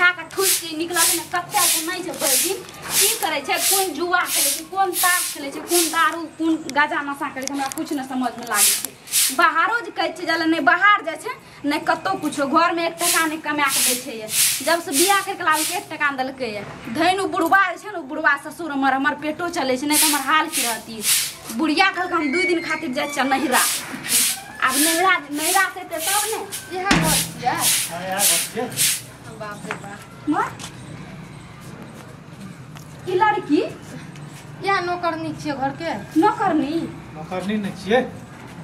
खा के ठुस के निकलल ने कते घुमै छै भरि दिन की करै छै कोन जुआ खेलै छै कोन ताश खेलै छै कोन दारू कोन गाजा नशा करै छै हमरा कुछ न समझ में लागै छै। बाहरो जे कहै छै जाले नहि बाहर जाइ छै नहि कतौ कुछो घरमे 1 टका नहि कमा के दै छै। जब से बियाह करके लाबलकै 1 टका नहि देलकै। धनि ओ बुढ़वा जे छै ने ओ बुढ़वा ससुर हमर हमर पेटो चलै छै नहि तऽ हमर हाल की रहती। बुढ़िया कहलकै हम 2 दिन खातिर जाइ छियै नहिरा। आब नहिरा नहिरा से एतै तब ने। इएह घर छियै? हाँ इएह घर छियै। बाप रे बाप। माँ ई लड़की इएह नौकरनी छियै घरके? नौकरनी? नौकरनी नहि छियै,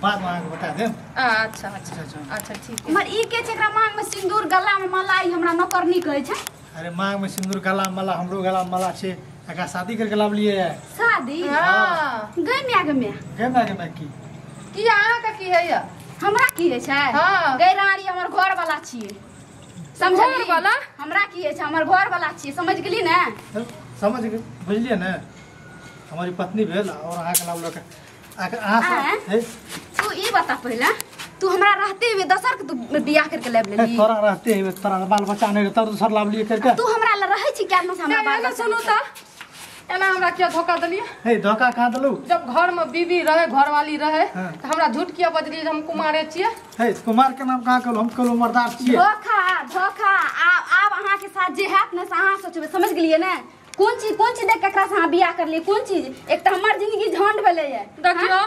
बाद में अहाँके बता देब। अच्छा अच्छा अच्छा ठीक। मगर ई के छै एकरा मांग में सिंदूर गला में माला ई हमरा नौकरनी कहै छै? अरे मांग में सिंदूर गला में माला हमरो गला में माला छै। एकरा शादी करके लावलियै है। शादी? हां। गई माय के माय? गई माय के माय की? की अहाँ के की हैया? हमरा की है छै? हां। गई रानी हमर घर वाला छियै। समझली? घर वाला? हमरा की है छै हमर घर वाला छियै समझ गेली ने? समझ गेल बुझलियै ने। हमारी पत्नी भेल और अहाँ के लावलक अहाँ से। तू ई बता पहले तू हमरा रहते हुए दोसर के तू बियाह करके लाब लेली? तोरा रहते हुए तोरा बाल बच्चा नहीं तब दोसर लाब लिए करके। तू हमरा ल रहै छी क्या न हमरा बाल बच्चा? सुनू त एना हमरा किया धोखा देलियै? हे धोखा कहाँ देलू? जब घर में बीबी रहे घरवाली रहे त हमरा झूठ किया बजलियै जे हम कुमारे छियै? हे कुमार के नाम कहाँ कहलू? हम कहलू मर्दार छियै। धोखा धोखा आब अहाँ के साथ जे हैत ने से अहाँ सोचबै समझ गेलियै ने? कोन चीज देख केकरा से अहाँ बियाह करलियै? कोन चीज? एक तऽ हमर जिंदगी झंड भेलै ये। देखियौ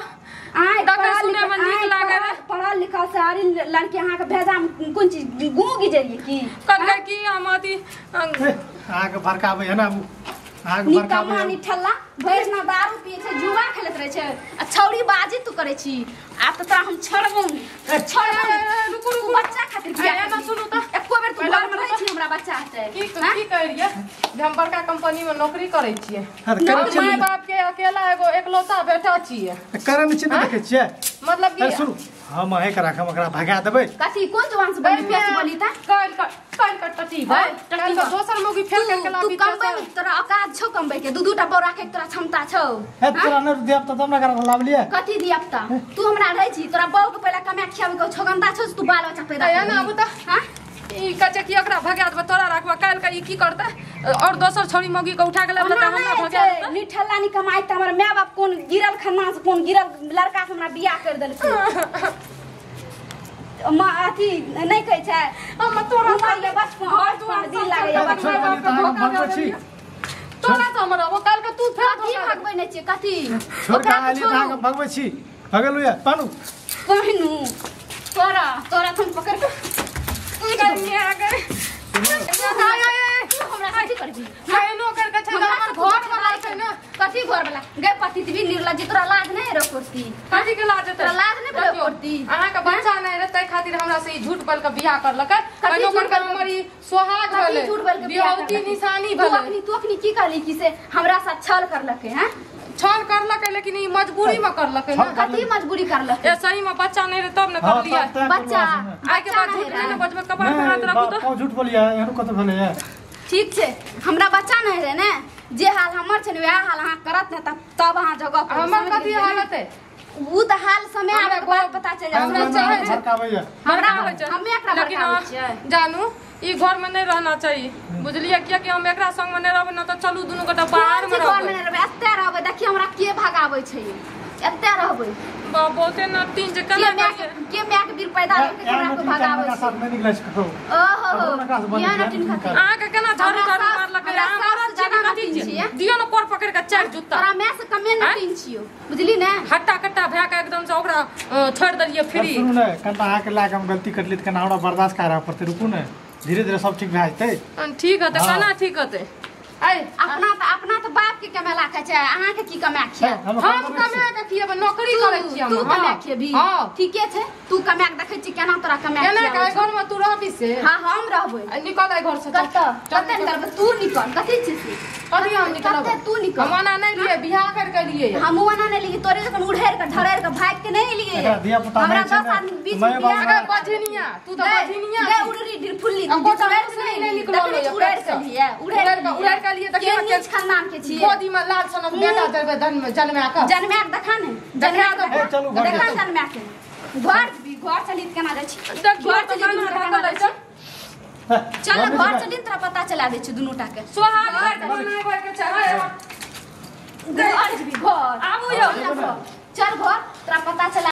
पढ़ल लिखल सारी लड़की अहाँ के भेजा में कोन चीज गुँ गिजरियै की? कहलकै कि हम अथी अहाँ के भड़काबै है ना अहाँ के भड़काबै निठल्ला भरि दिना दारू पियै छै जुआ खेलैत रहै छै आ छौड़ी बाजी तू करै छी। आब तऽ तोरा हम छोड़बौ नहि छोड़बौ नहि। रुकू रुकू बच्चा खातिर बियाह एना सुनू त एको बेर तू घर में रहै छी हमरा बच्चा हेतै। की की कहै रहियै जे हम बड़का कंपनी में नौकरी करै छियै माय बाप के अकेला एगो एकलौता बेटा छियै। करै नहि छियै देखै छियै मतलब कि सुनू हम अहें के राखब एकरा भगा देबै। कथी कोन जुबान से बोली पेश बोली त काल काल टटी भाई काल के दोसर मौगी फेर करके लाबी तू कमबै तोरा औकात छौ कमबै के 2-2 टा बौ राखै के तोरा क्षमता छौ। हे तोरा नहि दियाब त तब ने एकरा लाबलियै। कथी दियाब त तू हमरा रहै छी तोरा बौ के पहिले कमा खियाबै के छगंता छौ तू बाल बच्चा पैदा ना आबू त। हां ई कहै छै कि एकरा भगा देबै तोरा राखबा काल के ई की करतै और दोसर छौड़ी मौगी के उठा के लाबले त हमरा भगा देतै। निठल्ला नि कमाई त हमर my बाप कोन गिरल खन्ना से कोन गिरल लड़का से हमरा बियाह कर देलकै। मां अथी नहीं कहै छै हम तोरा साथे बचपन बचपन दिल लागैया तोरा से हमरा वो काल के तू फेर कथी भगबै नै छियै कथी छोड़ के आली अहाँ के भगबै छी भगलु या पानु पहिनु तोरा तोरा हम पकड़ के कन्या गए तू हमरा कथी करबी? एनो कर के छै हमर घर वाला छै ने। कथी घर वाला गे पति भी निर्लज्ज तोरा लाज नहीं रे करती? कथी के लाज तोरा लाज नहीं भेलो करती? अहाँ के बच्चा नहीं रहे तै खातिर हमरा से ई झूठ बोल के बियाह करलकै। एनो कर के हमर ई सोहाग भेलै बियाहती निशानी भेलै। तू अखनी की कहली कि से हमरा साथ छल करलकै? हैं छल करलकै लेकिन ई मजबूरी में करलकै ना। कथी मजबूरी करलकै? ए सही में बच्चा नहीं रहे तब ने करलियै। बच्चा आइ के बाद झूठ नहीं ने बजबै कपार पर हाथ राखू त झूठ बोलियै एहन कत भेलै है? ठीक छै हमरा बच्चा नहीं रहे ने जे हाल हमर छै ने वएह हाल अहाँ करत ने तब अहाँ जगह पर। हमर कथी हालत है? उ त हाल समय आबे के बाद पता चल जायत। हमरा हमरा हमे एकरा भड़काबै छियै। जानू ई घर में नहीं रहना चाहिए बुझलियै? कियाकि हम एकरा संग में नहीं रहबै न त चलू दुनू गोटा बाहर में रहबै। घर में नहीं रहबै एते रहबै। देखिए हमरा के भगाबै छै एते रहबै। बा बहुते न तीन जे केना के my के वीर पैदा होके हमरा को भगाबै छै। साथ में निकलै छै ककरो। ओहो या न तीन खातिर अहाँ के केना झाड़ू झाड़ू मारलकै? अहाँ मरल छी कि कथी छियै? दियौ न कोर पकड़ के 4 जूता। तोरा my से कमे न तीन छियौ बुझली ने? हट्टा कट्टा भए के एकदम से ओकरा छोड़ देलियै फ्री। सुनू ने कना अहाँ के लाग हम गलती करलियै त कना हमरा बर्दाश्त करऽ पड़तै। रुकू ने धीरे धीरे सब ठीक भए जेतै। ठीक हेतै केना ठीक हेतै? ऐ अपना त बाप के कमेला खाय छै अहाँ के की कमा खिया? हम कमा के खियेबै नौकरी करै छियै हम। तू कमा खेबी? ठीके छै तू कमा के देखै छी केना तोरा कमा केना के घर में तू रहबी से? हां हम रहबै। निकल ऐ घर से। कत कत निकलबै? तू निकल। कथी छी से? कथी हम निकलब? कते तू निकल। हम ओना नहीं लिए बियाह कर के लिए। हम ओना नहीं लिए तोरे जखन उड़ेर के ढरेर के भाग के नहीं लिए। धिया पुता हमरा 10 आदमी बीच में बियाह अगर बझनिया तू त बझनिया गे उड़री ढिरफुल्ली तू नहीं निकल उड़ेर के लिए उड़ेर के लिए देखिए के नीच खानदान के छियै। गोदी में लाल सनक बेटा देबै धन में जन्मा के जन्मा के देखा ने जन्मा के देखा जन्मा के घर भी घर चली केना जाइ छी? घर चली केना जाइ छै? चल घर चली तोरा पता चला दै छी दुनू टा के सोहाग भर बनाबै के चाहे घर जेबी घर आबू यौ चल घर तोरा पता चला।